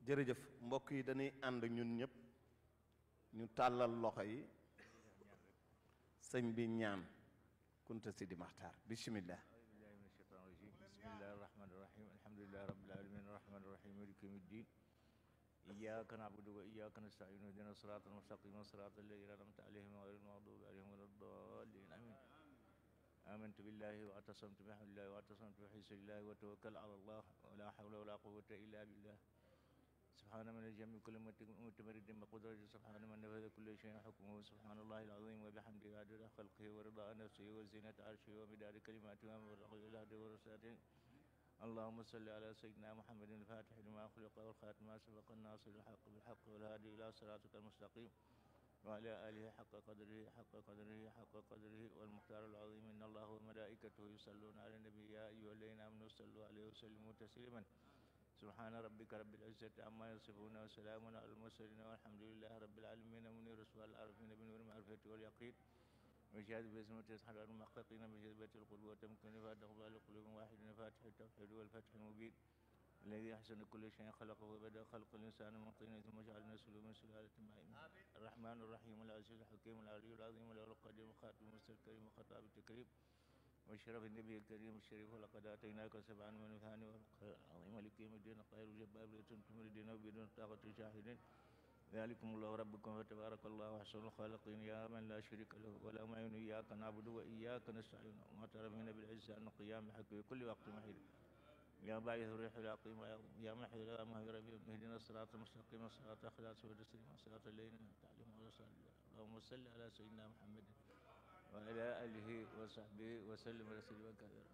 jërëjëf mbokk yi dañuy ànd ñun ñëpp ñu tàllal loxo yi sëñ bi ñaan Kunta Sidi Maxtaar bismillah. bismillahi rahmani rahim alhamdulillahi rabbil alamin arrahmani rahim maliki yawmi ddin iyyaka na'budu wa iyyaka nasta'in ihdina siratal mustaqim siratal ladzina an'amta alayhim ghayril maghdubi alayhim waladdallin amin آمنت بالله واعتصمت بحبل الله واعتصمت بحبل الله وتوكل على الله ولا حول ولا قوة إلا بالله سبحان من الجم كل متمرد بقدرته سبحان من نفذ كل شيء حكمه سبحان الله العظيم وبحمده عدد خلقه ورضا نفسه وزينة عرشه ومداد كلماته ومبلغ الهدى ورساله اللهم صل على سيدنا محمد الفاتح لما خلق والخاتم ما سبق الناصر الحق بالحق والهادي إلى صراطك المستقيم وعلى آله حق قدره والمختار العظيم إن الله وملائكته يصلون على النبي يا أيها الذين آمنوا صلوا عليه وسلموا تسليما سبحان ربك رب العزة عما يصفون وسلام على المرسلين والحمد لله رب العالمين منير رسول العارفين بنور المعرفة واليقين وشهد باسمه تسحر المحققين بجذبة القلوب وتمكن فاتح الله قلوب واحد فاتح التوحيد والفتح المبين الذي أحسن كل شيء خلقه وبدأ خلق الإنسان من طين ثم جعل نسله من سلالة ماء الرحمن الرحيم العزيز الحكيم العلي العظيم له القديم الخاتم المرسل الكريم الخطاب الكريم والشرف النبي الكريم الشريف ولقد آتيناك سبعا من المثاني والعظيم لك يوم الدين خير جبار تمر الدين وبدون طاقة شاهدين ذلكم الله ربكم فتبارك الله أحسن الخالقين يا من لا شريك له ولا معين إياك نعبد وإياك نستعين وما ترمين بالعزة أن القيام بحق كل وقت محيط يا باعث الريح العقيم يا محي لا مهير به اهدنا الصراط المستقيم الصراط اخلاص وتسليم الصراط الذين تعلم ورسول اللهم صل على سيدنا محمد وعلى اله وصحبه وسلم تسليما كثيرا.